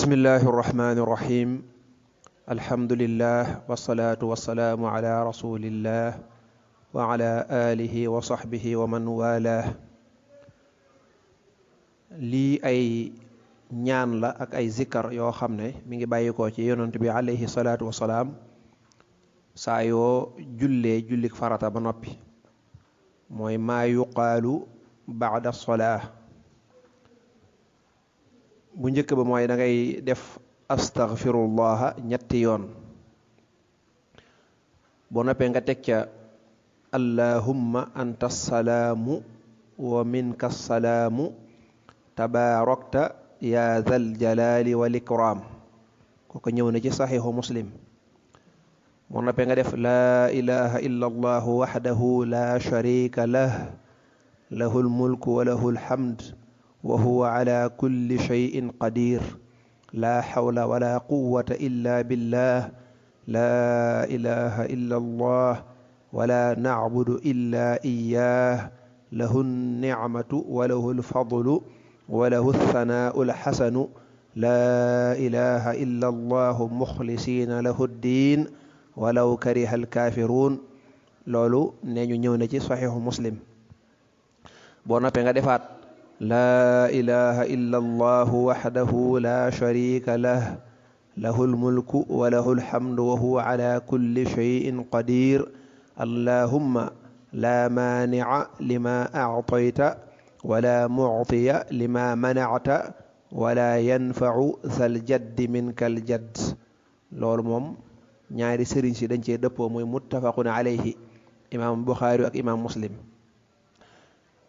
bismillahi irrahmani irrahim alhamdulillah wasalaatu wasalaamu ala rasulillah wa ala alihi wa sahbihi wa man walah. lii ay ñaan la ak ay zikkar yoo xam ne mi ngi bàyyikoo ci yonent bi alayhi salaatu wasalaam saa yoo jullik farata ba noppi mooy maa yuqaalu baada solaa. bu njëkk ba mooy da ngay def astaghfirullaha ñetti yoon boo noppee nga teg ca allahumma anta salaamu wa minka salaamu tabaarakta ya zal jalali wal ikram kooku ñëw na ci saxiixu muslim. boo noppee nga def laa ilaha illa allahu waxdahu la sharika lah lahul mulku wa lahul hamd wa huwa ala kulli shay'in qadir la hawla wala quwwata illa billah la ilaha illa allah wala na'budu illa iyyah lahu an-ni'matu wa lahu al-fadlu wa lahu ath-thana'u al-hasanu la ilaha illa allah mukhlisina lahu ad-din walaw kariha al-kafirun. loolu nee ñu ñëw na ci saxiixu muslim. boo noppee nga defaat laa ilaha illa allahu waxdahu la sharika lah lahul mulku wa lahul hamdu wa huwa ala kulli shay'in qadir allahumma la maanica lima actayta wala muctiya lima manacta wala yanfacu zal jaddi minka al jadd. loolu moom ñaari sëriñ si dañ cee dëppoo muy muttafaqun alayhi, imaam Buxaari ak imaam Muslim.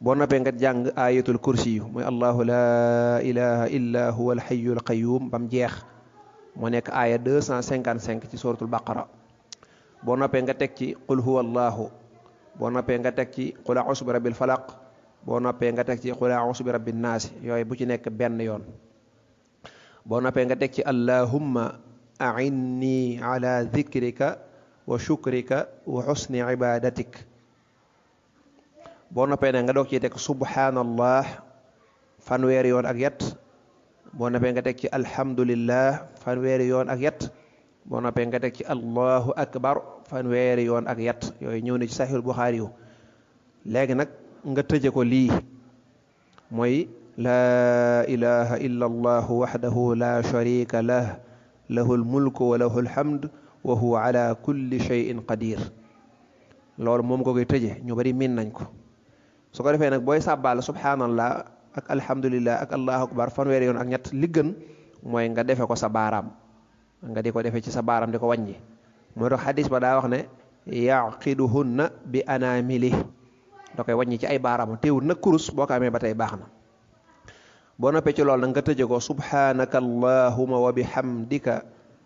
boo noppee nga jàng ayatul kursi yu muy allahu la ilaha illa huwa alxayu alqayum bam jeex, mu nekk aaya 255 ci suratul baqara. boo noppee nga teg ci qul huwa allahu, boo noppee nga teg ci qul a'uuzu bi rabbil falaq, boo noppee nga teg ci qul a'uuzu bi rabbin naas, yooyu bu ci nekk benn yoon. boo noppee nga teg ci allahumma a'inni ala dhikrika wa shukrika wa husni ibadatik. boo noppee ne nga doog ci teg subhanallah fanweeri yoon ak yet. boo noppee nga teg ci alhamdulillah fanweeri yoon ak yet. boo noppee nga teg ci allahu akbar fanweeri yoon ak yet. yooyu ñëw na ci saxiixul Buxaari yu. léegi nag nga tëje ko lii mooy laa ilaha illa allahu waxdahu la sharika lah lahul mulku wa lahul hamd wa huwa ala kulli shay'in qadir. loolu moom ko koy tëje ñu bari miin nañ ko. su ko defee nag booy sàbbaal subhanallah ak alhamdulillah ak allahu akbar fanweeri yoon ak ñett li gën mooy nga defe ko sa baaraam, nga di ko defee ci sa baaraam di ko wàññi. moo tax xadis ba daa wax ne yaqiduhunna bi anamili, da koy wàññi ci ay baaraam. teewul nag kurus boo ko amee ba tey baax na. boo noppee ci loolu nag nga tëje ko subhanaka allahuma wa bihamdika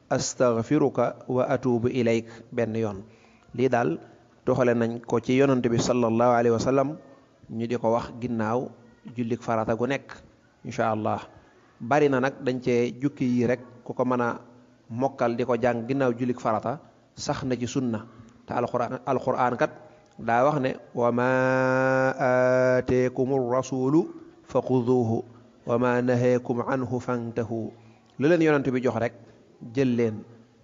astaghfiruka wa atubu ilayk benn yoon. lii daal doxale nañ ko ci yonante bi sallallahu alayhi wa sallam, ñu di ko wax ginnaaw jullik farata gu nekk incha allah. bari na nag dañ cee jukki yi rek ku ko mën a mokkal di ko jàng ginnaaw jullik farata sax na ci sunna. te alquran kat daa wax ne wa ma ateekumur rasulu fa xuduuhu wa ma naheekum anhu fantahu. lu leen yonent bi jox rek jël leen.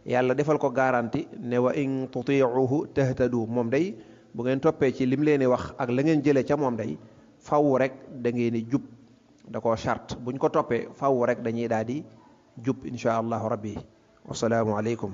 yàlla defal ko garanti ne wa in tutiuhu tahtadu. moom day bu ngeen toppee ci lim leen di wax ak la ngeen jëlee ca moom day faw rek da ngeen di jub. da koo charte buñ ko toppee faw rek dañuy daal di jub incha allahu rabbi. wasalaamu aleykum.